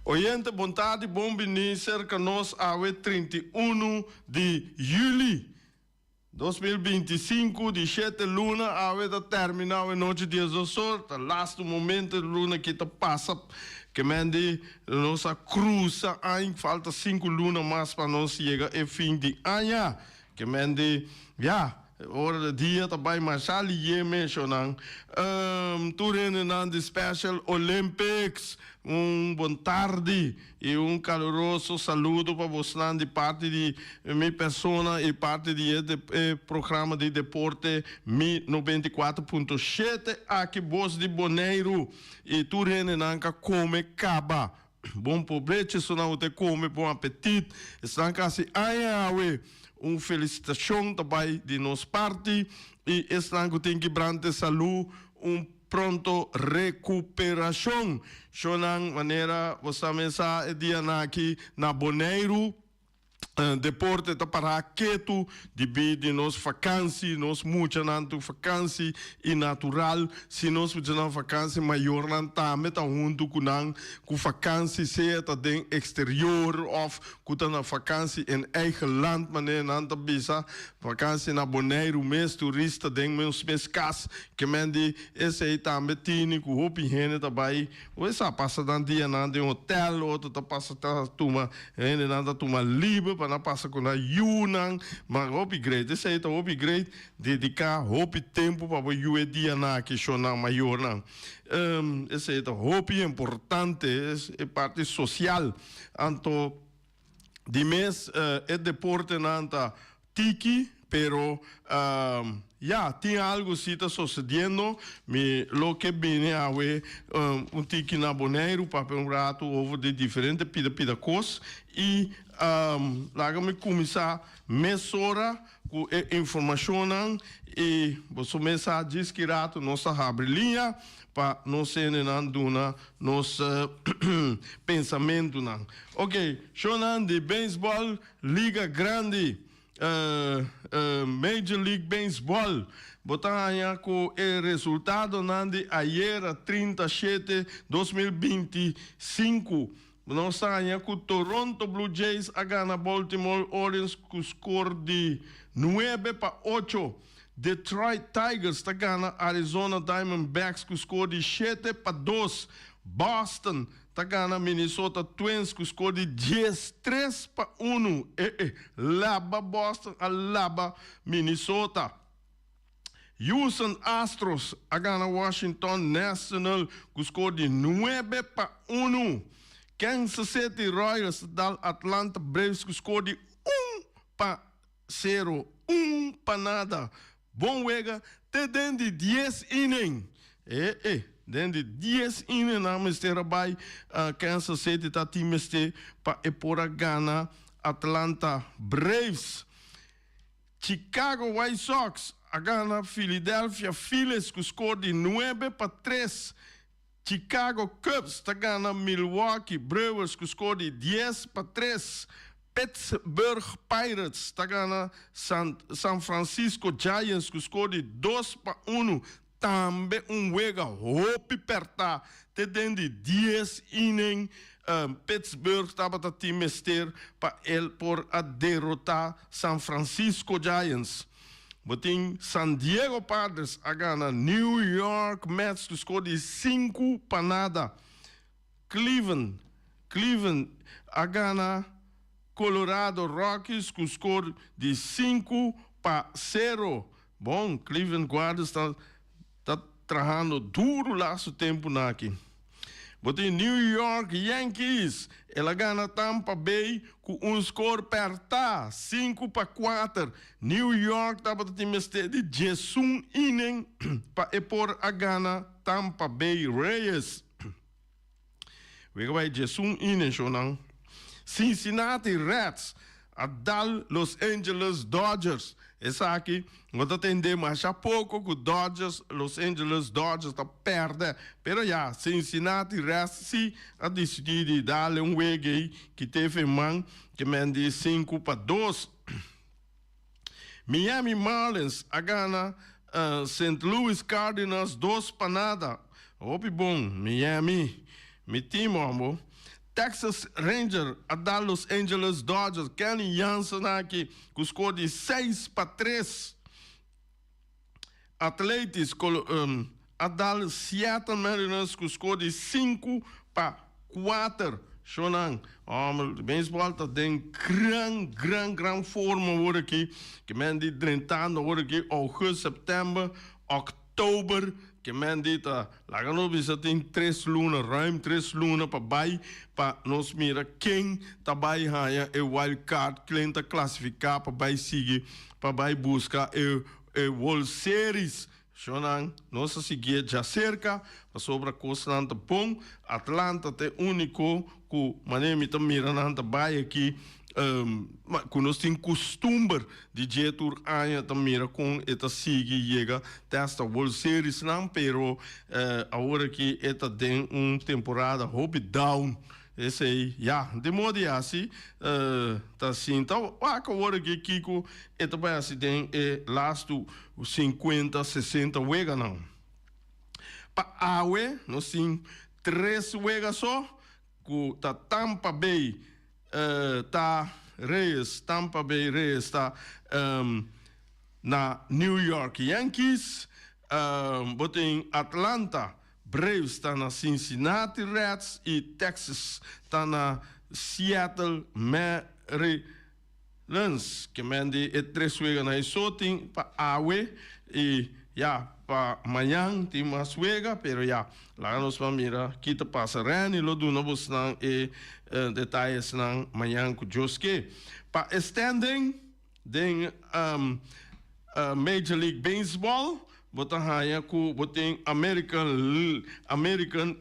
Oyente bon tardi bon bini serka nos awe 31 di juli 2025 di shete luna awe ta termina awe nochi 12 or ta lastu momento luna ki ta pasa ke men di nos a krusa añ falta sinku luna mas pa nos yega e fin di aña ke men di ya. Ora di dia ta bai masha liye meshonan. Tur hendenan di Special Olympics un bon tardi y un caluroso saludo pa bosnan di parti di mi persona y parti di e programa di deporte Mi 94.7 aki Bos di Boneiru y tur hendenan ka come caba. Bon pobrechi esnan ku ta kome, bon apetit. Esnan ku hasi aña awe, un felisitashon ta bai di nos parti. I esnan ku tin kibrante salú, un pronto rekuperashon. Shownan manera bo sa mes sa e dianan aki na Boneiru. Deporte ta pará ketu dibí di nos fakansi, nos muchanan tu fakansi i natural si nos muchanan fakansi mayornan tambe ta huntu ku nan ku fakansi sea ta den eksterior òf ku ta na fakansi in eigen land manera nan ta bisa fakansi na Boneiru mes turista den nos mes kas ke men di esei tambe tini ku hopi hende ta bai. Bo sa pasa nan dianan den hotel, otro ta pasa ta tuma, hendenan ta tuma liber pa nan pasa ku nan yunan. Ma hopi great, esei ta hopi great, dediká hopi tempu pa bo yu e dianan aki shonnan mayornan. Esei ta hopi importante, e parti sosial. Anto di mes e deportenan ta tiki, pero ya, tin algo si ta sosediendo. Mi lo ke bini awe un tiki na Boneiru papia un ratu over di diferente pida pida kos i laga mi kuminsá mesora ku e informashonnan i boso mes sa djis ki ratu nos ta habri liña pa nos hendenan duna nos pensamentunan. Ok, shownan di beisbòl Liga Grandi, Major League Baseball, bo ta haña ku e resultadonan di ayera 30 shete 2025. Nos ta haña ku Toronto Blue Jays a gana Baltimore Orioles ku skor di 9-8. Detroit Tigers ta gana Arizona Diamondbacks ku skor di 7-2. Boston ta gana Minnesota Twins ku skor di 13-1. E e laba Boston a laba Minnesota. Houston Astros a gana Washington National ku skor di 9-1. Kansas City Royals ta dal Atlanta Braves ku skor di 1-0, un pa nada. Bon wega te den di dies inning. E e, den di dies inning nan mester a bai Kansas City ta tin mester pa e por a gana Atlanta Braves. Chicago White Sox a gana Philadelphia Phillies ku skor di 9-3. Chicago Cubs ta gana Milwaukee Brewers ku skor di 10-3. Pittsburgh Pirates ta gana San San Francisco Giants ku skor di 2-1. Tambe un wega hopi pèrtá te den di dies inning. Pittsburgh tabata tin mester pa el por a derotá San Francisco Giants. Bo tin San Diego Padres a gana New York Mets ku skor di 5-0. Cleveland Cleveland a gana Colorado Rockies ku skor di 5-0. Bon, Cleveland Guardians ta ta trahando duru lastu tempunan aki. Bo tin New York Yankees, el a gana Tampa Bay ku un skor pèrtá, 5-4. New York tabata tin mester di 11 inning pa e por a gana Tampa Bay Rays. Wega bai 11 inning shownan. Cincinnati Reds a dal Los Angeles Dodgers. Esaki no ta tende masha poko ku Dodgers, Los Angeles Dodgers ta pèrdè. Pero ya, Cincinnati Reds si a disidí di dal un wega ei ki tefe man ke men di 5-2. Miami Marlins a gana Saint Louis Cardinals 2-0. Hopi bon, Miami. Mi team, hombo. Texas Ranger a dal Los Angeles Dodgers Kenley Jansen aki ku skor di 6-3. Athletics a dal Seattle Mariners ku skor di 5-4. Shonan, homber, baseball ta den gran, gran, gran forma awor aki. Ke men di drentando awor aki august, september, oktober. Ke men di ta laga nos bisa tin tres luna, ruim tres luna pa bai pa nos mira ken ta bai haña e wild card, ken ta klasifiká pa bai sigui pa bai buska e e World Series. Shonan, nos a siguié djaserka pasobra kosnan ta bon. Atlanta ta e úniko ku manera mi ta mira nan ta bai aki ku nos tin kustumber di dje tur aña ta mira kon e ta sigui yega te hasta World Seriesnan, pero awor aki e ta den un temporada hopi down. Esei ya, di modo hasi ta sinta wak awor aki kiko e ta bai hasi den e lastu 50, 60 weganan. Pa awe nos tin tres wega so ku ta Tampa Bay ta Reyes, Tampa Bay Reyes ta na New York Yankees, bo tin Atlanta Braves ta na Cincinnati Reds i Texas ta na Seattle Mariners. Ke men di e tres weganan ei so tin pa awe i ya pa mañan tin mas wega, pero ya laga nos ban mira ki ta pasa. Renny lo duna bosnan e detayesnan mañan ku Dios ke. Pa e standing den Major League Baseball bo ta haña ku bo tin American American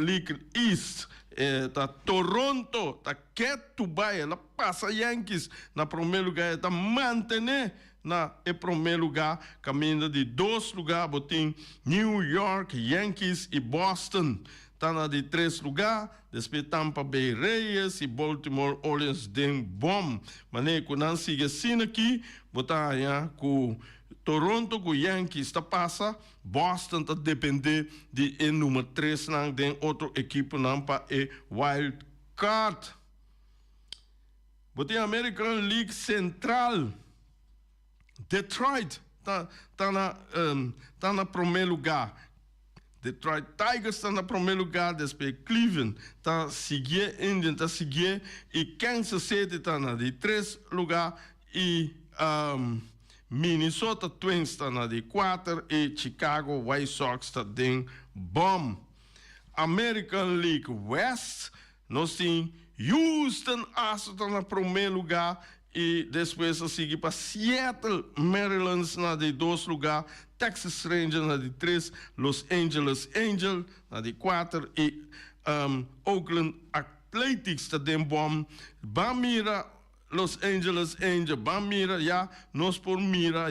League East e ta Toronto ta ketu bai el a pasa Yankees na promé lugá e ta mantené na e promé lugá kaminda di dos lugá bo tin New York Yankees i Boston ta na di tres lugá. Despues Tampa Bay Rays i Baltimore Orioles den bom. Manera ku nan sigui asina aki, bo ta haña ku Toronto ku Yankees ta pasa, Boston ta dependé di e number tresnan den otro ekiponan pa e wild card. Bo tin American League Central. Detroit ta ta na ta na promé lugá. Detroit Tigers ta na promé lugá, despues Cleveland ta siguié, Indians ta siguié i Kansas City ta na di tres lugá i Minnesota Twins ta na di kuater i Chicago White Sox ta den bòm. American League West, nos tin Houston Astros ta na promé lugá I despues a sigui pa Seattle Mariners na di dos lugá, Texas Rangers na di tres, Los Angeles Angels na di kuater i Oakland Athletics ta den bòm. Ban mira Los Angeles Angels, ban mira ya nos por mira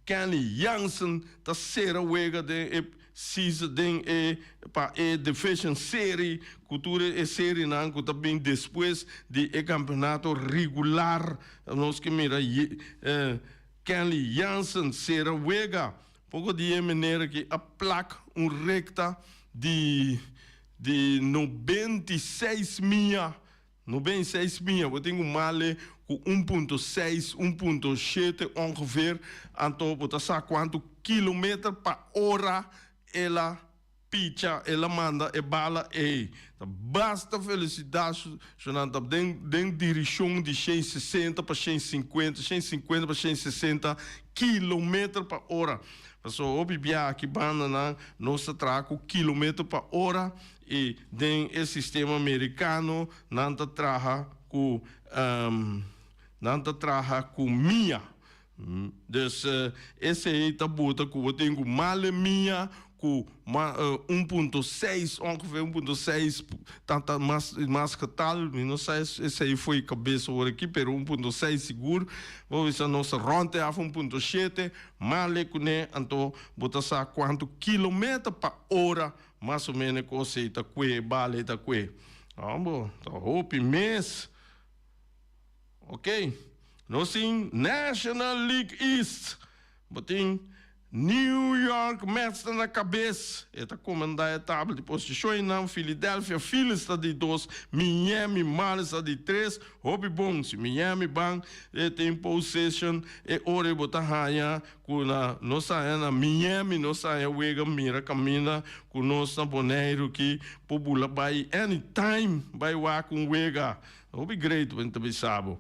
Kenley Jansen ta sera wega den e Season den e pa e Division Serie ku tur e serienan ku ta bin despues di e kampeonato regular. Nos ke mira Kenley Jansen sera wega poko di e manera ki a plak un rekta di di 96 mia. 96 mia, bo tin ku male ku 1.6, 1.7 ongeveer, anto bo ta sa kuantu kilometer pa ora el a picha, el a manda e bala ei. Ta basta felisidat su nan ta den den dirishon di 160 pa 150, 150 pa 160 kilometer pa ora. Pasobra hopi biaha aki bandanan nos ta traha ku kilometer pa ora. I den e sistema merikano nan ta traha ku nan ta traha ku mia. Dus esei ta buta ku bo tin ku male mia ku 1.6 ongeveer 1.6 ta ta mas mas getal mi no sa esei fo'i kabes awor aki pero 1.6 sigur bo bisa nos ta rònt e af 1.7 male kuné anto bo ta sa kuantu kilometer pa ora Mas o mene kos ei ta kue, bala ei ta kue. Hombo, ta hopi mes. Ok, nos tin National League East. Bo tin. New York Mets ta na kabes, e ta komandá e tabla di posishon einan, Philadelphia Phillies ta di dos, Miami Marlins ta di tres. Hopi bon, si Miami ban e tin position e ora ei bo ta haña ku na nos haña na Miami nos haña wega mira kaminda ku nos na Boneiru ki por bula bai anytime bai wak un wega. Hopi great bo ta bisa bo.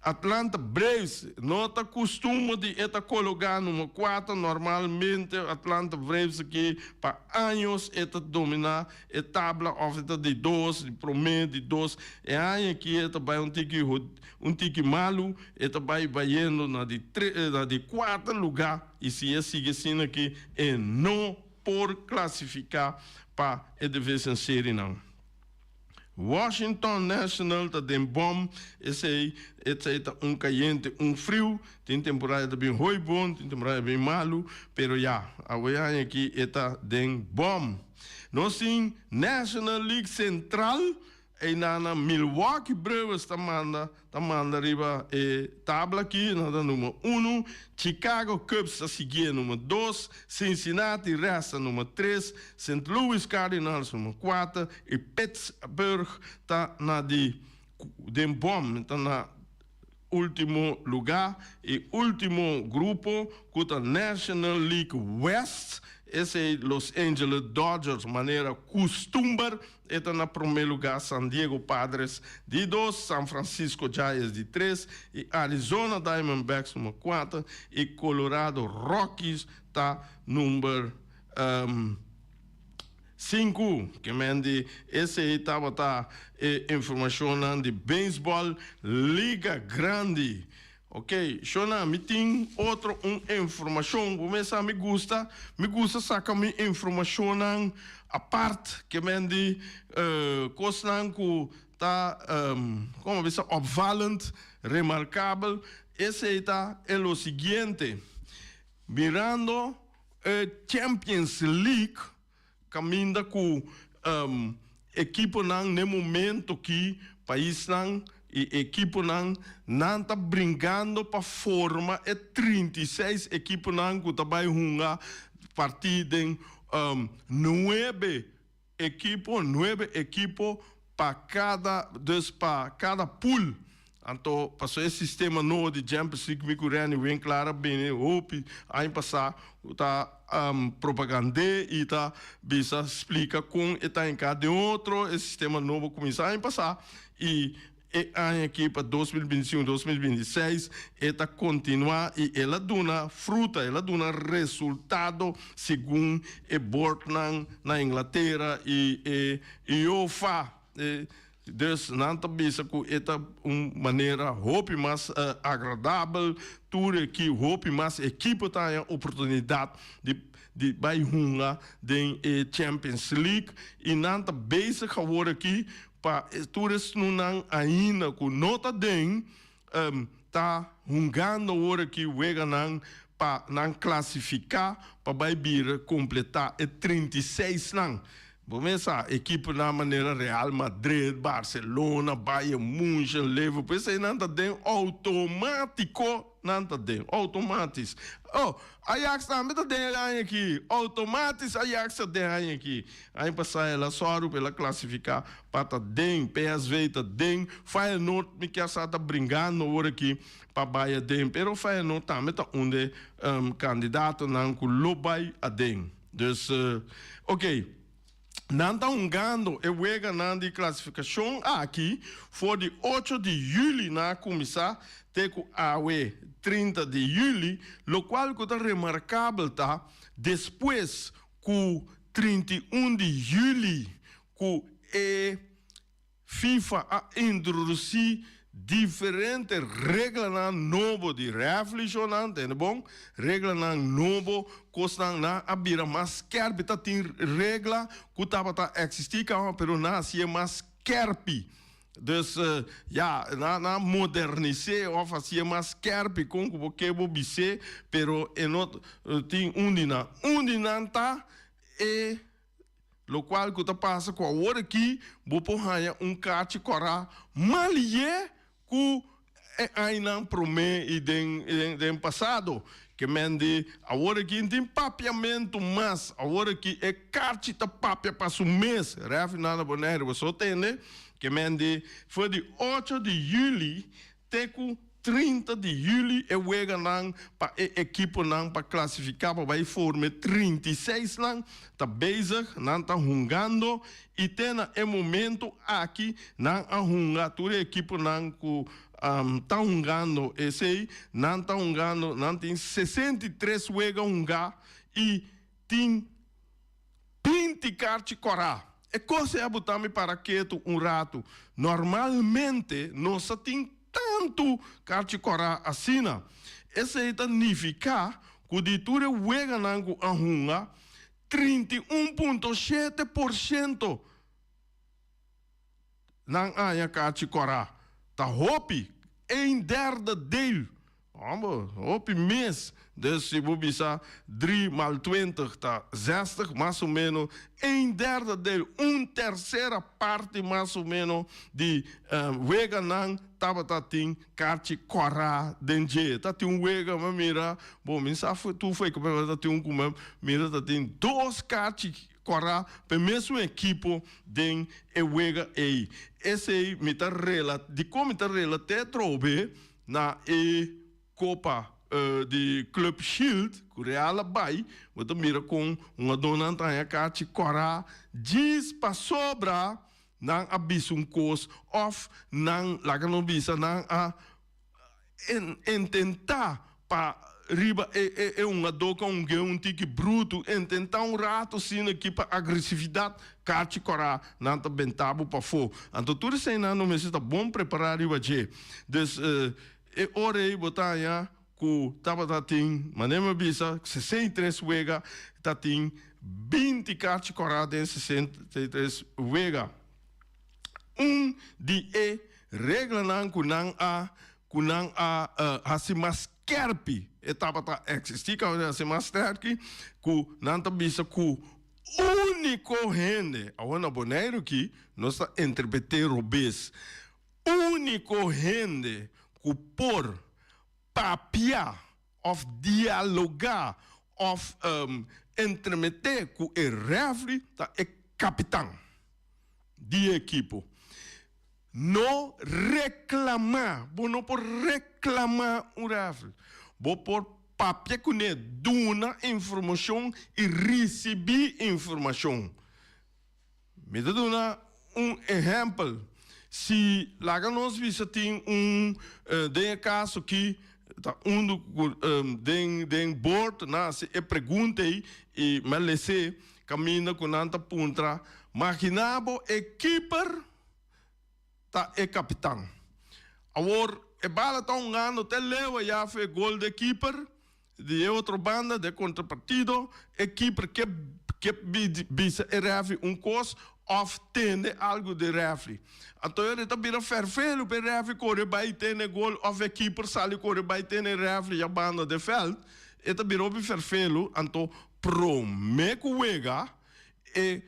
Atlanta Braves no ta kustumber di e ta kologá number kuater normalmente Atlanta Braves aki pa años e ta dominá e tabla òf e ta di dos di promé di dos e aña aki e ta bai un tiki un tiki malu e ta bai bayendo na di tre na di kuater lugá i si e sigui asina aki e no por klasifiká pa e division serienan. Washington National ta den bom, esey esey ta un cayente un friu, tin temporada e ta bin hoy bon, tin temporada e bin malu, pero ya, awe aña aki e ta den bom. Nos tin National League Central, eynan na Milwaukee Brewers ta manda Ta manda riba e tabla aki, nan ta number uno, Chicago Cubs ta siguié number dos, Cincinnati Reds ta number tres, Saint Louis Cardinals number kuater i Pittsburgh ta na di den bòm, ta na ultimo lugá. E ultimo grupo ku ta National League West, esei Los Angeles Dodgers manera kustumber. E ta na promé lugá, San Diego Padres di dos, San Francisco Giants di tres i Arizona Diamondbacks number kuater i Colorado Rockies ta number sinku. Ke men di esei tabata e informashonnan di beisbòl Liga Grandi. Ok, shona, mi tin otro un informashon. Bo mes sa mi gusta, mi gusta saka mi informashonnan apart, ke men di kosnan ku ta, komo bisa, opvallend, remarkabel. Esei ta e lo siguiente, mirando e Champions League, Kaminda ku ekiponan n'e momento ki paisnan i ekiponan nan ta bringando pa forma e 36 ekiponan ku ta bai hunga partí den nuebe ekipo, nuebe ekipo pa kada, dus pa kada pool. Anto pasobra e sistema nobo di Champions League mi ku Renny Winklaar a bini hopi aña pasá ku ta propagand'é i ta bisa splika kon e ta hinká den otro. E sistema nobo kuminsá aña pasá i e aña aki pa 2025, 2026 e ta kontinuá i el a duna fruta, el a duna resultado segun e bordnan na Inglatera i e UEFA. Dus nan ta bisa ku e ta un manera hopi mas agradabel, tur eki hopi mas ekipo ta haña oportunidat di di bai hunga den e Champions League i nan ta bezig awor aki pa tur esnunan ainda ku no ta den ta hungando awor aki weganan pa nan klasifiká pa bai bira kompletá e 36 nan. Bo mes sa, ekiponan manera Real Madrid, Barcelona, Bayern Munchen, Liverpool, eseinan ta den outomátiko, nan ta den, outomátis. Oh, Ajax tambe ta den e aña aki, outomátis Ajax ta den aña aki. Aña pasá el a sòru pa el a klasifiká pa ta den, PSV ta den, Feyenoord mi kier sa ta bringando awor aki pa bai aden, pero Feyenoord tambe ta un de kandidatonan ku lo bai aden. Dus, ok, nan ta hungando e weganan di klasifikashon aki for di ocho di yüli nan a kuminsá te ku awe 30 di yüli, lokual ku ta remarkabel ta despues ku 31 di yüli ku e FIFA a introdusí diferente reglanan nobo di rèflishonnan, tende bon, reglanan nobo, kosnan nan a bira mas skèrpi, ta tin regla ku tabata eksistí kaba pero nan a hasié mas skèrpi. Dus, ya, nan a modernis'é òf hasié mas skèrpi kon ku bo ke bo bis'é, pero e no tin un di nan. Un di nan ta e Lokual ku ta pasa ku awor aki bo por haña un kachi kòrá malié ku e añanan promé i den den pasado. Ke men di awor aki no tin papiamentu mas, awor aki e karchi ta papia pa su mes. Rèfrinan na Boneiru bo so tende. Ke men di for di ocho di yüli te ku 30 di yüli e weganan pa e ekiponan pa klasifiká pa bai forma e 36 nan ta bezig, nan ta hungando i te na e momento aki nan a hunga tur e ekiponan ku ta hungando esei, nan ta hungando, nan tin 63 wega hungá i tin 20 karchi kòrá. E kos ei a botá mi para ketu un ratu. Normalmente nos sa tin tantu karchi kòrá asina. Esei ta nifiká ku di tur e weganan ku a hunga, 31.7% nan a haña karchi kòrá. Ta hopi, een derde deel. Homber, hopi mes. Dus si bo bisa dri mal twintig ta zestig, mas o meno een derde deel, un tercera parti mas o meno di weganan tabata tin karchi kòrá den dje. Ta tin un wega mi a mira, bo mi sa tur fo'i ku ta tin un ku mi a mira ta tin dos karchi kòrá pa e mesun ekipo den e wega ei. Esei mi ta rela, dikon mi ta relat'é atrobe? Na e Kopa di Club Shield ku Real a bai, bo ta mira kon hungadónan ta haña kachi kòrá djis pasobra nan a bisa un kos òf nan, laga nos bisa, nan a intentá pa riba e e hungadó ku a hung'é un tiki brutu, intentá un ratu asina aki pa agresividat, kachi kòrá nan ta benta bo pafó. Anto tur eseinan no mester ta bon prepará riba dje. Dus e ora ei bo ta haña ku tabata tin, manera mi a bisa, 63 wega, ta tin 20 kachi kòrá den 63 wega. Un di e reglanan ku nan a ku nan a hasi mas skerpi, e tabata eksistí kaba hasi mas sterki, ku nan ta bisa ku úniko hende, awor na Boneiru aki nos ta interpret'é robes, úniko hende ku por papia òf dialogá òf entremeté ku e rèfri ta e kapitan di e ekipo. No reklamá. Bo no por reklamá un rèfri. Bo por papia kuné, duna informashon i risibí informashon. Mi ta duna un ehèmpel. Si laga nos bisa tin un, den e kaso aki ta unu ku den den bord nan hasi e pregunta ei i mi a les'é kaminda ku nan ta puntra, Maginá bo e kiper ta e kapitan. Awor e bala ta hungando te leu ayá fu e gol di e kiper. Di e otro banda di e kontrapartido e kiper ke ke bisa e refri un kos òf tende algu di e refri. Anto e ta bira fèrfelu pa e refri kore bai tene e gol òf e kiper sali kore bai tene e refri ya banda di e vèlt. E ta bira hopi fèrfelu. Anto promé ku wega e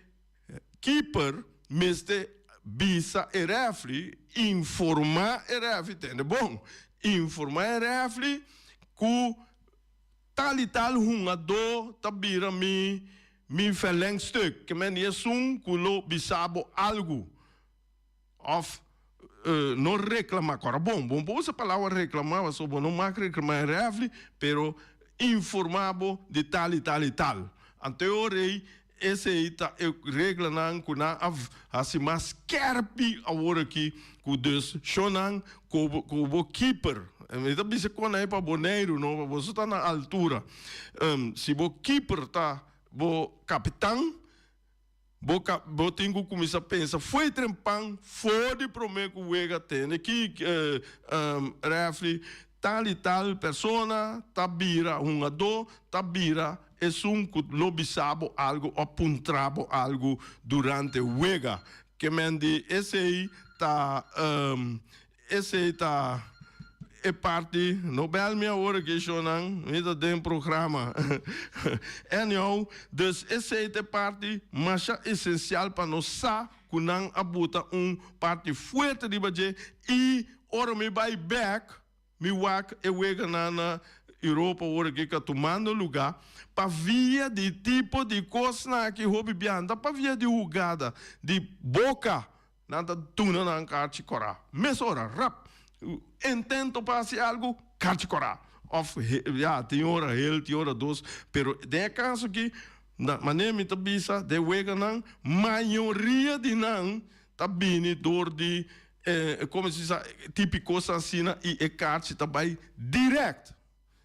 Keeper mester bisa e refri, informa e refri, tende bon, informa e refri ku tal i tal hungadó ta bira mi mi verlengstuk, ke men di esun ku lo bisa bo algu òf no reklamá. Kòrda bon, bo no por usa palabra reklamá pasobra bo no mag reklamá e refri, pero informa bo di tal i tal i tal. Anto e ora ei Esei ta e reglanan ku nan a hasi mas skerpi awor aki ku dus shonnan ku ku bo keeper. Mi ta bisa kon ei pa Boneiru no, pa boso ta na altura. Si bo keeper ta bo kapitan, bo bo tin ku kuminsá pensa fo'i trempan for di promé ku wega tende ki refri tal i tal persona ta bira hungadó, ta bira Esun ku lo bisa bo algu òf puntra bo algu durante wega. Ke men di esei ta esei ta e parti. No bèl mi awor aki shownan, mi ta den programa. Anyhow, dus esei ta e parti masha esensial pa nos sa ku nan a buta un parti fuerte riba dje i ora mi bai bèk mi wak e weganan na. Europa awor aki ka tumando lugá pa via di tipo di kosnan aki hopi biaha ta pa via di hugada di boka nan ta duna nan karchi kòrá mesora rap intento pa hasi algu karchi kòrá òf ya tin ora hel tin ora dos pero den e kaso aki manera mi ta bisa den weganan mayoria di nan ta bini dor di e como si sa tipico asina y e kaarchi ta bay direct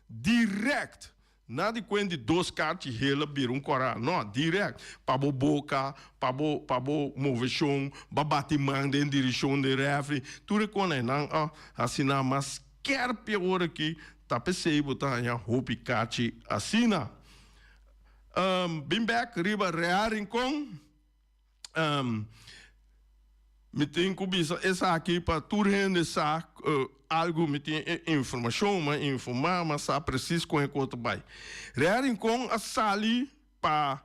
direct na di cuen di dos kaarchi hel a bira un cora no direct pa bo boca pa bo pa bo movecion ba bati man den direccion den refri tur e cona nan a haci nan mas skerpi awor aki ta pesey bo ta haya hopi kaarchi asina bin bek riba Real Rincon. Mi tin ku bisa esaki pa tur hende sa algu, mi tin e informashon, mi a informá, mi a sa presis kon e kos ta bai. Real Rincon a sali pa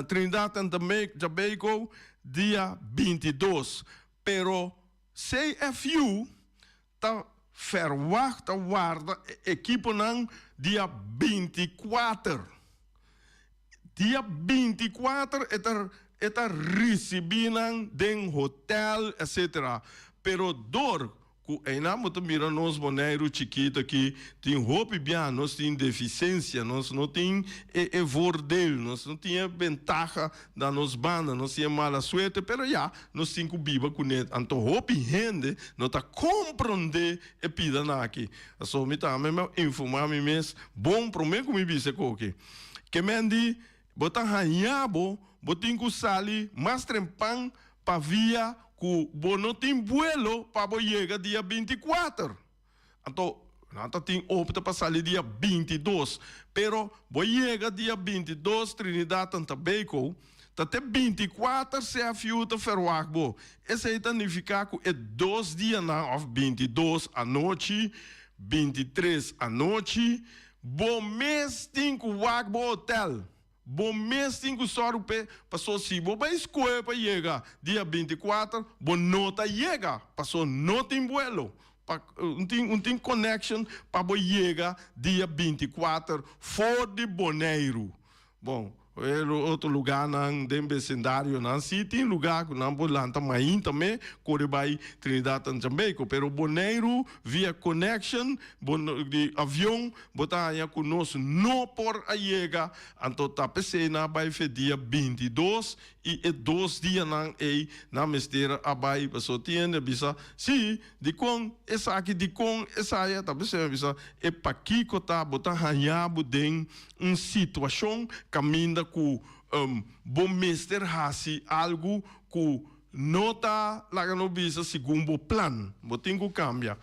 Trinidad and Tobago dia 22, pero CFU ta ferwagt, ta warda e ekiponan dia 24. Dia 24 e ta e ta ricibi nan den hotel etc. Pero dor cu eynan bo ta mira nos Boneiru chikito aki tin hopi bia nos tin deficiencia, nos no tin e e voordeel, nos no tin e bentaha na nos banda, nos tin e mala suerte pero ya nos tin cu biba cune. Anto hopi hende no ta comprende e pidanan aki. Pasobra mi tambe mi a informa mi mes bon prome cu mi bisa e koki. Ke men di, bo ta haña bo, bo tin ku sali mas trempan pa via ku bo no tin buelo pa bo yega dia 24. Anto, nan ta tin opta pa sali dia 22, pero bo yega dia 22 Trinidad and Tobago, ta te 24 CFU ta ferwagt bo. Esei ta nifiká ku e dos dianan òf 22 anochi, 23 anochi, Bo mes tin ku wak bo hotel. Bo mes tin ku sòru p'e, paso si bo bai skohe pa yega dia 24, bo no ta yega, paso no tin buelo, pa un tin un tin connection pa bo yega dia 24 for di Boneiru. Bon, e otro lugánan den besindarionan sí tin lugá ku nan por lanta mainta me kore bai Trinidad and Jamaica, pero Boneiru via connection bo di avion bo ta haña ku nos no por a yega, anto ta p'esei nan a bai fe dia 22 i e dos dianan ei nan mester a bai pasobra tin hende a bisa sí dikon esaki dikon esaya ta p'esei nan a bisa e pakiko ta bo ta haña bo den un situashon kaminda ku bo mester hasi algu ku no ta laga no bisa segun bo plan. Bo tin ku kambia.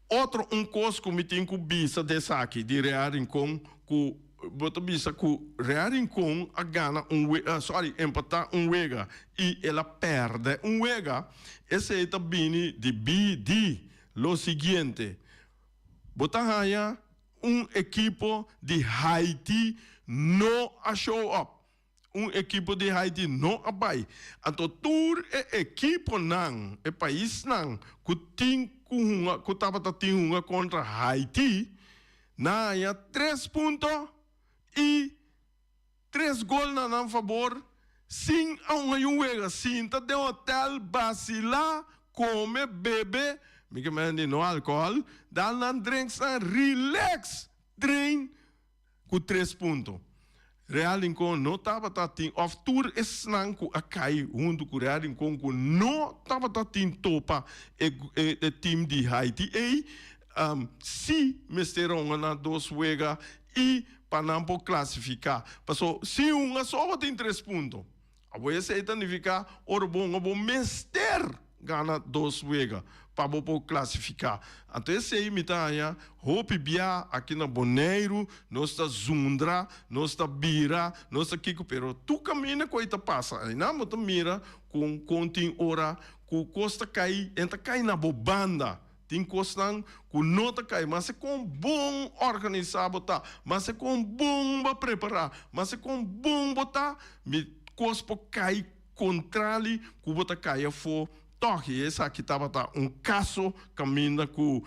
Otro un kos ku mi tin ku bisa di esaki di Real Rincon ku bo ta bisa ku Real Rincon a gana un sorry empatá un wega i el a pèrdè un wega, esei ta bini debí di lo siguiente, bo ta haña Un ekipo di Haiti no a show up. Un ekipo di Haiti no a bai. Anto tur e ekiponan, e paisnan ku tin ku hunga, ku tabata tin hunga kontra Haiti, nan a haña tres punto i Tres gol na nan fabor, sin a un hay un wega, sinta den hotel, basila, come, bebe, mi ke mende no alcohol, dal nan drinksnan, relax, train cu tres punto. Real Rincon no tabata tin of tur esnan cu a cay hunto cu Real Rincon cu no tabata tin topa e e team di Haiti ey, si mester a hunga na dos wega y pa nan por clasifica. Paso si hunga so bo tin tres punto. Abo esey ta nifica ora bo hunga bo mester gana dos wega pa bo por clasifica. Anto esey mi ta haña hopi bia aki na Boneiru nos ta zundra, nos ta bira, nos ta kiko pero tur caminda cu ey ta pasa aynan bo ta mira con con tin ora cu cos ta cay en ta cay na bo banda. Tin kosnan ku no ta kai, mase kon bon organisá bo ta, mase kon bon bo a prepará, mase kon bon bo ta, mi kos por kai kontrali ku bo ta kai afó. Tòg i esaki tabata un kaso kaminda ku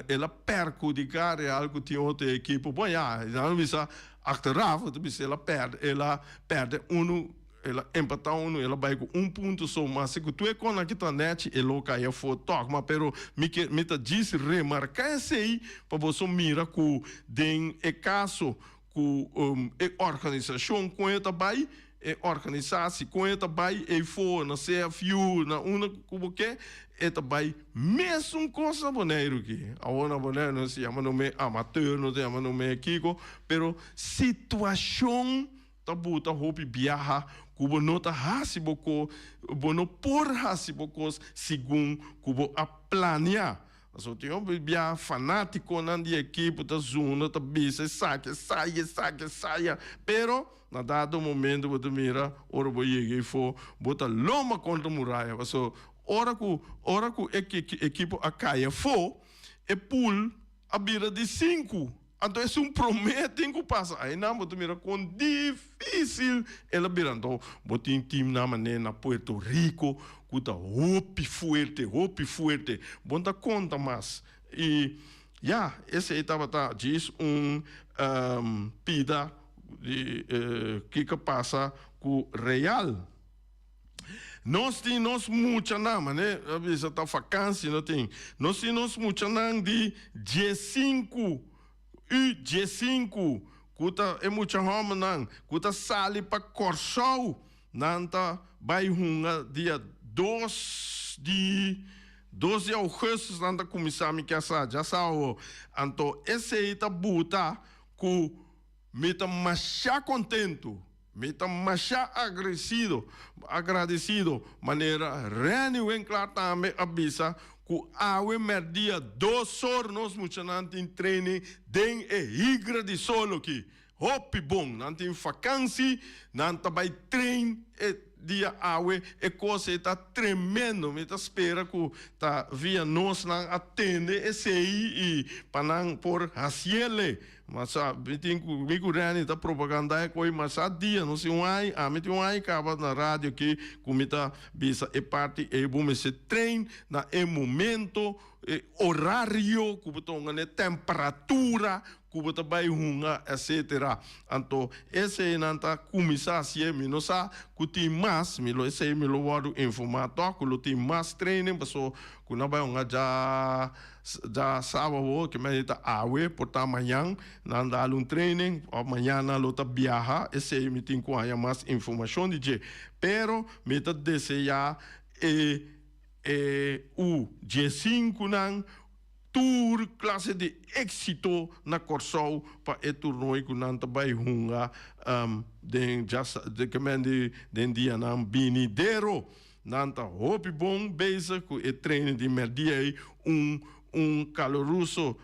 el a perhudiká Real ku tin otro ekipo. Bon ya, nan a bisa achteraf, ta bisa el a pèrdè, el a pèrdè unu, el a empatá unu, el a bai ku un punto so, ma si ku tur e konan ki ta nèchi e lo kai afó tòg. Ma pero mi ke, mi ta djis remarká esei pa boso mira ku den e kaso ku e organisashon kon e ta bai, e organisasi kon e ta bai eifo na CFU na unda ku bo ke, e ta bai mesun kos na Boneiru aki. Awor na Boneiru nos ta yama nomé amateur, nos ta yama nomé kiko, pero situashon ta buta hopi biaha ku bo no ta hasi bo ko, bo no por hasi bo kos segun ku bo a plania. Pasobra tin hopi bia fanátikonan di ekipo ta zunda, ta bisa esaki, esaya, esaki, esaya. Pero na dado momento bo ta mira ora bo yega eifó, bo ta lomba kontra muraya. Pasobra ora ku ora ku e ekipo a kai afó, e pool a bira di sinku. Anto esun promé tin ku pasa. Einan bo ta mira kon difísil el a bira. Anto bo tin timnan manera na Puerto Rico ku ta hopi fuerte, hopi fuerte. Bo no ta konta mas. I ya, esei tabata djis un pida di kiko pasa ku Real. Nos tin nos muchanan, mane a bisa ta vakansi no tin. Nos tin nos muchanan di diesinku u diesinku ku ta e mucha hòmbernan ku ta sali pa Kòrsou. Nan ta bai hunga dia dos di dos di ougùstus nan ta kuminsá mi ke sa djasao. Anto esei ta buta ku mi ta masha kontentu. Mi ta masha agresido, agradecido, manera Renny Winklaar tambe a bisa cu awe merdia dos or nos muchanan tin training den e higra di sol aki. Hopi bon, nan tin vakansi, nan ta bay train e dia awe, e cos ey ta tremendo. Mi ta spera cu ta via nos nan a tende esey y pa nan por haciele. Masa mi tin ku mi ku Renny ta propaganda e koi masa dia nos tin un ai ami tin un ai kaba na radio aki ku mi ta bisa e parti ei bo mester train na e momento e orario ku bo ta hunga na e temperatura ku bo ta bai hunga etcetera anto eseinan ta kuminsá hasié mi no sa ku tin mas mi lo esei mi lo wòrdu informá tòg ku lo tin mas training paso ku nan bai hunga dja Dja sábado ke mester ta awe por ta mañan nan dal un training of mañan nan lo ta biaha esei mi tin ku haña mas informashon di dje pero mi ta deseá e e u diesinku nan tur klase di éksito na Kòrsou pa e turnooi ku nan ta bai hunga den dja ke men di den dianan binidero. Nan ta hopi bon bezig ku e training di merdia ei, un un kaluroso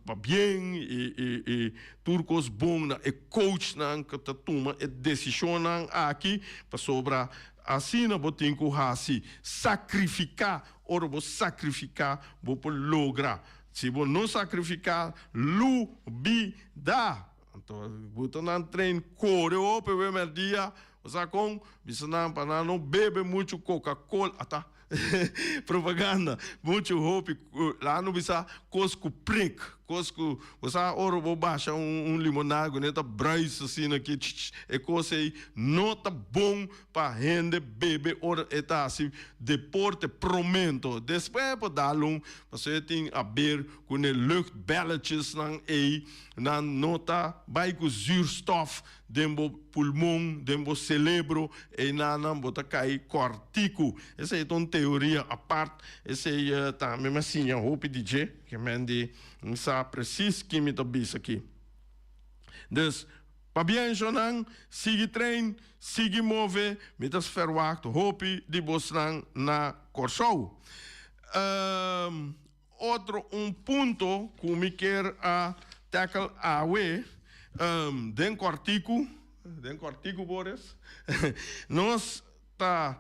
pabien i i i tur kos bon na e coachnan ku ta tuma e desishonnan aki, pasobra asina bo tin ku hasi, sakrifiká, ora bo sakrifiká bo por logra, si bo no sakrifiká lubidá. Anto bo ta nan train kore hopi we merdia, bo sa kon? Bisa nan pa nan no bebe muchu coca cola, ata propaganda, muchu hopi, laga no bisa kos ku prik, kos ku, bo sa ora bo basha un limonada ku ne ta bruis asina aki, tch, e kos ei no ta bon pa hende bebe ora e ta hasi deporte promento, despues e por dal un, pasobra e tin aber ku ne luchtbelletjesnan ei. Nan no ta bai ku zuurstof den bo pulmon, den bo celebro, einan bo ta kai kòrtiku. Esei ta un teoria apart, esei tambe mi a siña hopi di dje, ke men di mi sa presis ki mi ta bisa aki. Dus, pabien shonnan, sigui train, sigui move, mi ta ferwagt hopi di bosnan na Kòrsou. Otro un punto ku mi kier a tackle awe den kòrtiku, den kòrtiku Boris, nos ta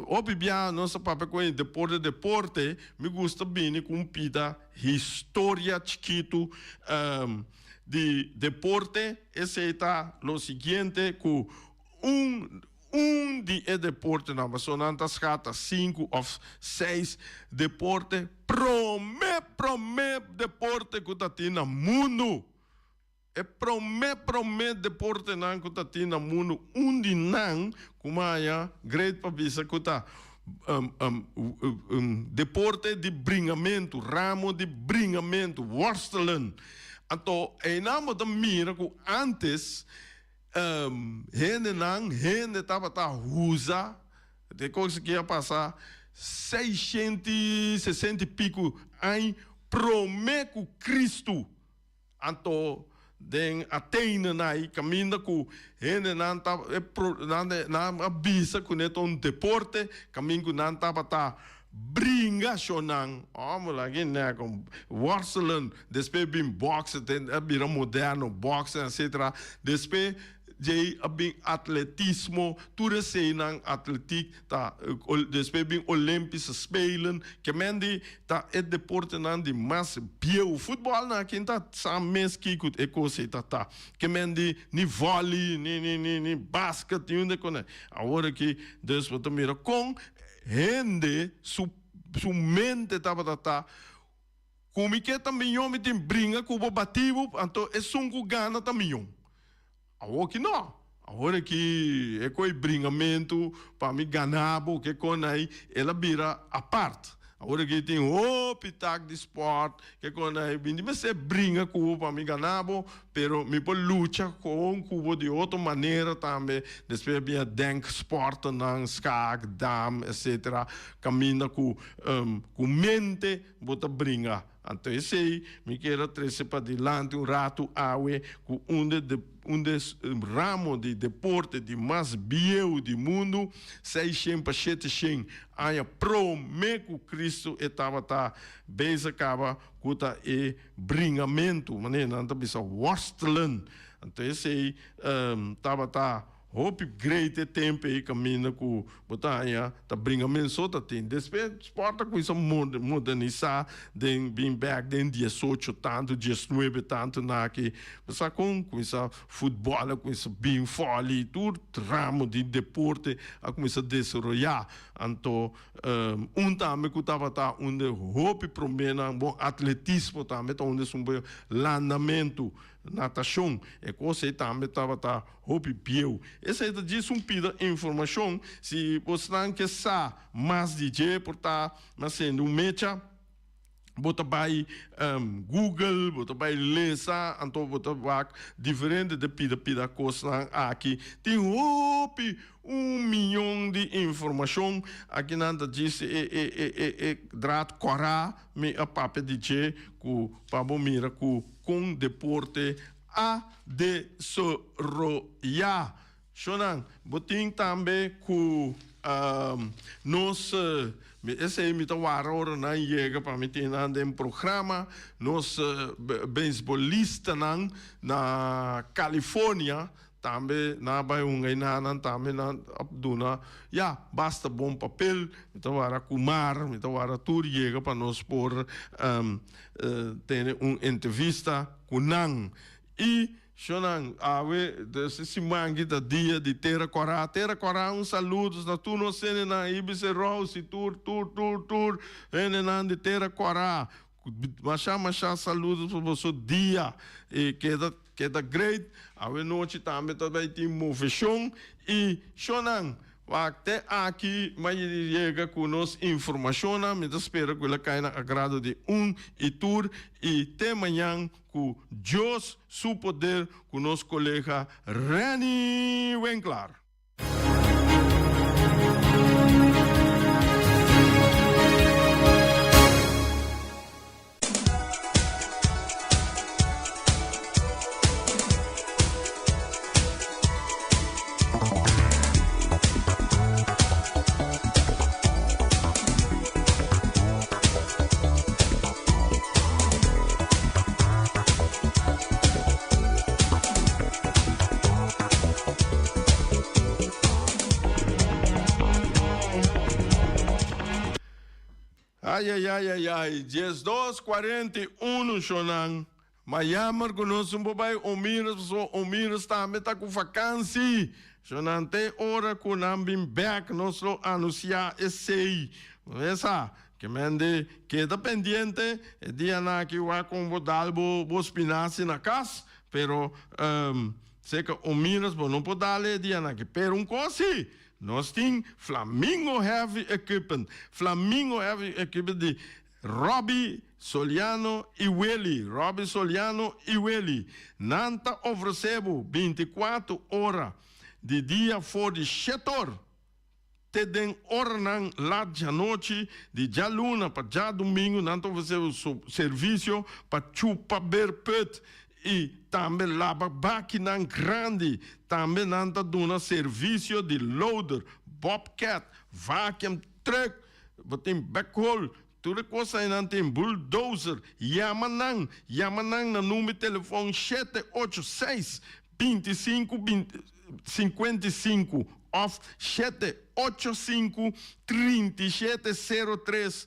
hopi bia nos ta papia ku e deporte deporte, mi gusta bini ku un pida historia chikitu di deporte, esei ta lo siguiente ku un. Un di e deportenan, pasobra nan ta skata sinku òf seis deporte, promé promé deporte ku ta tin na mundu. E promé promé deportenan ku ta tin na mundu, un di nan ku mi haña great pa bisa ku ta deporte di bringamentu, ramo di bringamentu, worstelen. Anto einan bo ta mira ku ántes Hendenan, hende tabata huza, de kos ki a pasa 660 i piku añ prome ku Kristu. Anto den Atene na ei kaminda ku hendenan ta nan a bisa ku ne ta un deporte, kaminda ku nan tabata Bringa shonnan, homber aki nek worstelen, despues bin boxen, ten a bira moderno, boxen etcetera, despues djei a bin atletismo, tur eseinan atletiek ta, despues bin Olympische Spelen, ke men di ta e deportenan di mas bieu, futbol nan aki ta sa mes kiko e kos ei ta ta, ke men di ni volley, ni ni ni ni basket, ni un de kos, awor aki dus bo ta mira kon Hende su su mente tabata ta, Ku mi ke ta miñó mi tin bringa ku bo bati bo, anto esun ku gana ta miñó. Awor ki no. Awor aki e koe bringamentu pa mi gana bo ke kon ei, el a bira apart. Awor aki tin hopi tak di sport ke kon ei, mi di mester bringa ku bo pa mi gana bo, Pero mi por lucha con cu bo di otro manera tambe. Despues a bini denksportennan, schaak, dam, etcetera, caminda cu cu mente bo ta bringa. Anto esey mi kier a trece padilanti un rato awe cu un de un de ramo di deporte di mas bieu di mundo, seishen pa sheteshen aña prome cu Cristo e tabata bezig caba cu ta e Bringamentu, manera nan ta bisa worstelen. Anto esei tabata hopi great e tempu ei kaminda ku bo ta haña ta bringamentu so ta tin. Despues spòrt a kuminsá modernisá den bin bèk den diesocho tantu, diesnuebe tantu na aki. Bo sa kon kuminsá futbòl a kuminsá bin vòli, tur ramo di deporte a kuminsá desaroyá. Anto Un tambe ku tabata un de hopi proménan, bon atletismo tambe ta un de esun bon landamentu, natashon, e kos ei tambe tabata hopi bieu. Esei ta djis un pida informashon, si bosnan ke sa mas di dje por ta na sende un mecha. Bo ta bai Google, bo ta bai lesa, anto bo ta wak diferente de pida pida kosnan aki. Tin hopi un miyon di informashon. Aki nan ta djis e e e e e draad kòrá mi a papia di dje ku pa bo mira ku kon deporte a desaroyá. Shonnan, bo tin tambe ku nos, esei mi ta wara ora nan yega pa mi tin nan den programa, nos beisbolistanan na California tambe nan a bai hunga einan, nan tambe nan a duna ya basta bon papel, mi ta wara ku Mar, mi ta wara tur yega pa nos por tene un entrevista ku nan. I Shonnan, awe e siman aki ta dia di Tera Kòrá. Tera Kòrá un saludos na tur nos hendenan, Ibis e Rose, tur, tur, tur, tur hendenan di Tera Kòrá. Masha, masha saludos pa boso dia. I keda, keda great. Awe nochi tambe ta bay tin moveshon. I shonnan, Wak te aki m'a yega ku nos informashonnan. Mi ta spera ku el a kai na agrado di un i tur. I te mañan ku Dios su poder ku nos kolega Renny Winklaar. Ayayayayay, 12 41 shonnan. Ma jammer ku nos un por bai Omiros pasobra Omiros tambe ta ku vakansi. Shonan te ora ku nan bin bèk nos lo anunsiá esei. Mesa, ke men di keda pendiente e dianan aki wak kon bo dal bo bo spinasi na kas, pero seka Omiras bo no por dal e dianan aki. Pero un kos si, nos tin Flamingo Heavy Equipment, Flamingo Heavy Equipment di Robby Soliano i Willy, Robby Soliano i Willy. Nan ta ofresé bo bintikuatu ora di dia for di shetor te den oranan lat djanochi di djaluna pa djadumingu. Nan ta ofresé bo servisio pa chupa berput i tambe laba bakinan grandi. Tambe nan ta duna servisio di loader, bobcat, vacuum truck. Bo tin backhoe, tur e kos einan tin, bulldozer, yama nan, yama nan na number telefon 786 25 55 of 785 37 03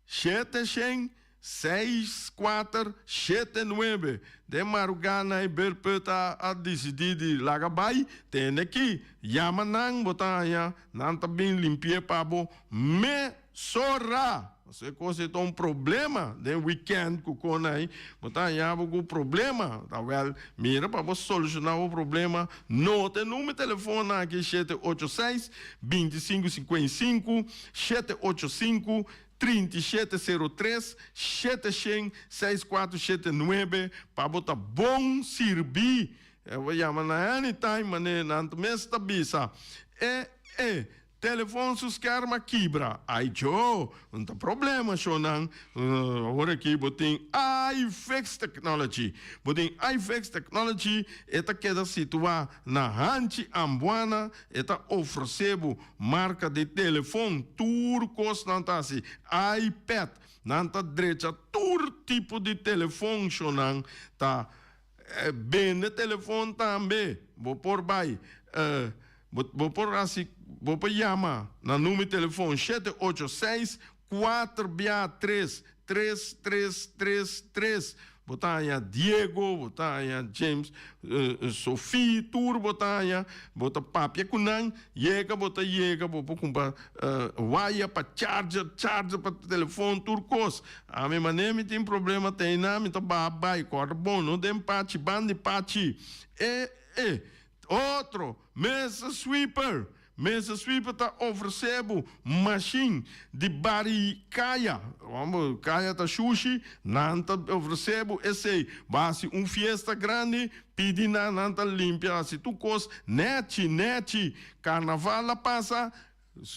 700 6 4 7 9 Den marugá nan e berput a a disidí di laga bai, tende ki, yama nan bo ta haña nan ta bin limpi'é pa bo mesora. Pasobra e kos ei ta un problema den wikènt ku kon ei bo ta haña bo ku problema. Ta wèl, mira pa bo solushoná bo problema, nota e number di telefòn aki, shete ocho seis, 25 55, 785 37 03 700 6479 pa bo ta bon sirbi. E bo yama na anytime mane nan mes ta bisa e e telefon su skerm a kibra. Ay cho, no ta problema shonan. Awor aki bo tin iFix Technology. Bo tin iFix Technology e ta keda situa na Hanchi Ambuana. E ta ofrece bo Marka di telefon, tur kos nan ta hasi, iPad, nan ta drecha tur tipo di telefon, shonan ta bende telefon tambe, bo por bai, bo por hasi, bo por yama na numero di telefon shete ocho seis kuater bia tres Tres, tres, tres, tres. Bo ta haña Diego, bo ta haña James, Sofie, tur bo ta haña. Bo ta papia ku nan, yega bo ta yega, bo por kumpra waya pa charger, charger pa telefon, tur kos. Ami manera mi tin problema te einan mi ta baha bai, kòrda bon no den pachi, ban di pachi. E, e, otro, mesa sweeper. Mesa Sweeper ta ofresé bo mashin di bari kaya. Bo kaya ta shushi, nan ta ofresé bo esei. Bo hasi un fiesta grandi, pidi nan, nan ta limpia, hasi tur kos nèchi nèchi. Karnaval a pasa,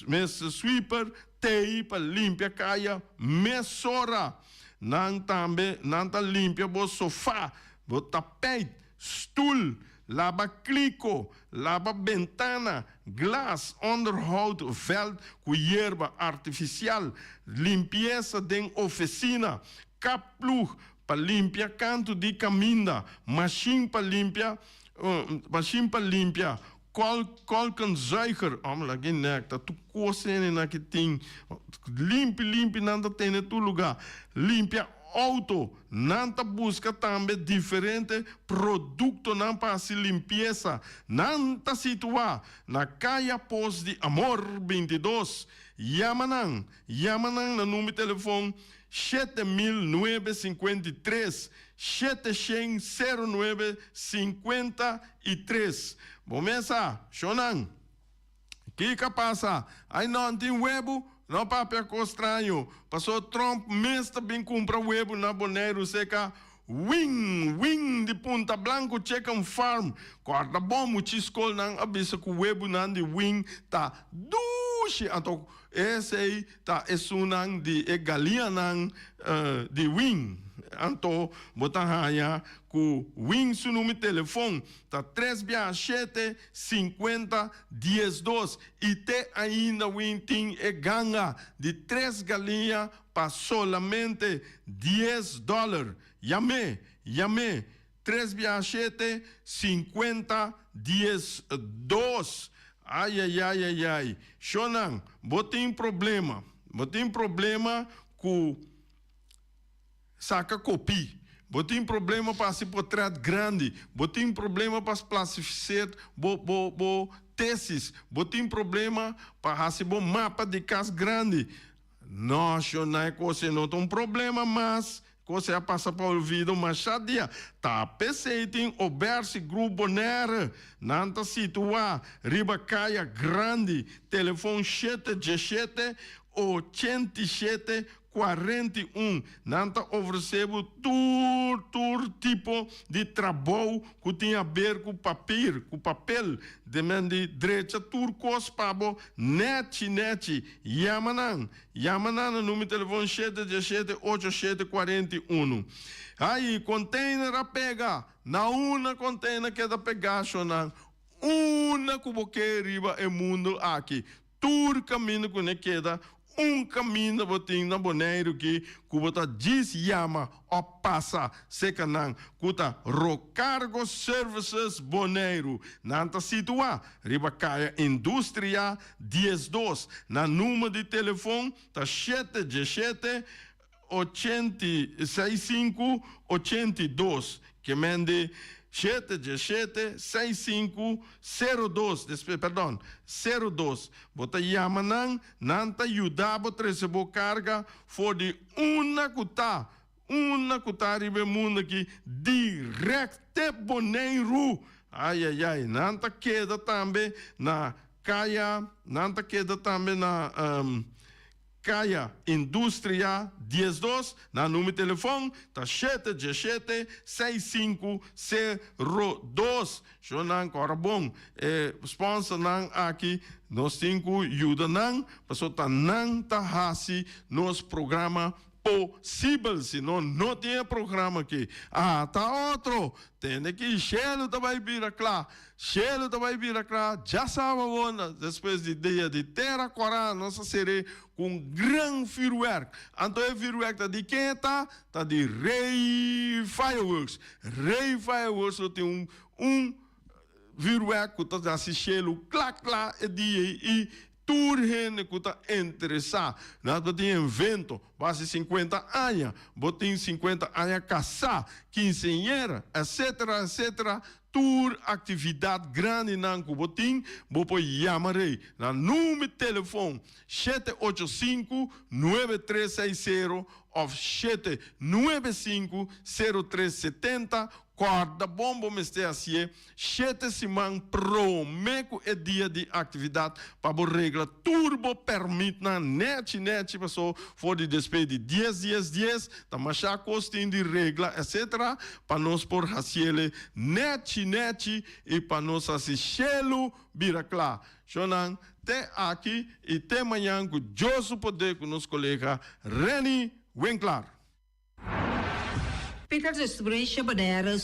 Mesa Sweeper t'ei pa limpia kaya mesora. Nan tambe nan ta limpia bo sofá, bo tapijt, stul, laba kliko, laba bentana, glas, onderhoud veld ku yerba artifisial, limpiesa den ofesina, kap plug pa limpia kantu di kaminda, mashin pa limpia mashin pa limpia kol kolkenzuiger, ome laga e nek ta tur kos hende nan ki tin limpi limpi nan ta tene tur luga, limpia auto, nan ta buska tambe diferente produktonan pa hasi limpiesa, nan ta situá na Kaya Pos di Amor 22, yama nan, yama nan na number telefon 7953 700 09 53. Bo mesa, shonnan. Kiko a pasa? Ay no tin webu? No papia kos straño. Paso Trump mes ta bin kumpra webu na Boneiru seka Wing Wing di Punta Blanco Chicken Farm. Kòrda bon muchi skolnan a bisa ku webunan di Wing ta dushi. Anto esei ta esunnan di e galianan di Wing. Anto bo ta haña ku Wing su number telefon ta tres bia shete 50 diesdos i te ainda win tin e ganga di tres galiña pa solamente dies dòler. Yam'é, yam'é, tres bia shete, 50 diesdos. Ayayayayay, shonnan, bo tin problema, bo tin problema ku. Saka kopí. Bo tin problema pa hasi portret grandi, bo tin problema pa plastificeer bo bo bo tesis, bo tin problema pa hasi bo mapa di kas grandi. No, shona, e kos ei no ta un problema mas. Kos ei a pasa pa olvido masha dia. Ta p'esei tin Obersi Group Bonaire. Nan ta situá riba Kaya Grandi, telefon 717 87 41. Nan ta ofresé bo tur tur tipo di trabou ku tin haber ku papir, ku papel. De men di drecha tur kos pa bo nèchi nèchi. Yama nan. Yama nan na numero telefon 717 87 41. Ai, container a pega! Na una container keda pegá, shonnan. Una ku bo ke riba e mundu aki. Tur kaminda ku ne keda, un kaminda bo tin na Boneiru ki ku bo ta djis yama òf pasa seka nan ku ta Rocargo Services Boneiru. Nan ta situá riba Kaya Industria 12. Nan number di telefon ta shete diesshete 85 82 ke men di shete diesshete seis sinku sero dos despues perdon sero dos bo ta yama nan nan ta yuda bo trese bo karga for di unda ku ta unda ku ta riba e mundu aki dirèkt te Boneiru ayayay nan ta keda tambe na kaya nan ta keda tambe na Kaya Industria 12, nan number telefon ta shete diesshete seis sinku sero dos. Shownan kora bon e sponsornan aki nos tin ku yuda nan pasobra ta nan ta hasi nos programa posibel si no no tin e programa aki ata otro tende ki shelu ta bai bira kla Shelu ta bai bira kla djasaba awor despues di dia di tera kòrá nos a ser'é ku un gran vürwèrk. Anto e vürwèrk ta di ken e ta? Ta di Rey Fireworks. Rey Fireworks lo tin un un vürwèrk ku ta hasi shelu kla kla e dia ei i tur hende ku ta interesá nan ta tin evento. Bo hasi sinkuenta aña, bo tin sinkuenta aña kasá, kinseñera, etcetera, etcetera. Tur aktividat grandinan ku bo tin, bo por yama Rey na number telefon 785 9360 òf 795 0370. Kòrda bon bo mester hasié shete siman promé ku e dia di aktividat pa bo regla tur bo pèrmitnan nèchi nèchi paso for di despues di dies dies dies ta masha kos tin di regla etcetera pa nos por hasiele nèchi nèchi i pa nos hasi shelu bira kla. Shownan te aki i te mañan ku Dios su poder ku nos kolega Renny Winklaar. Peter Distribution Bonaire.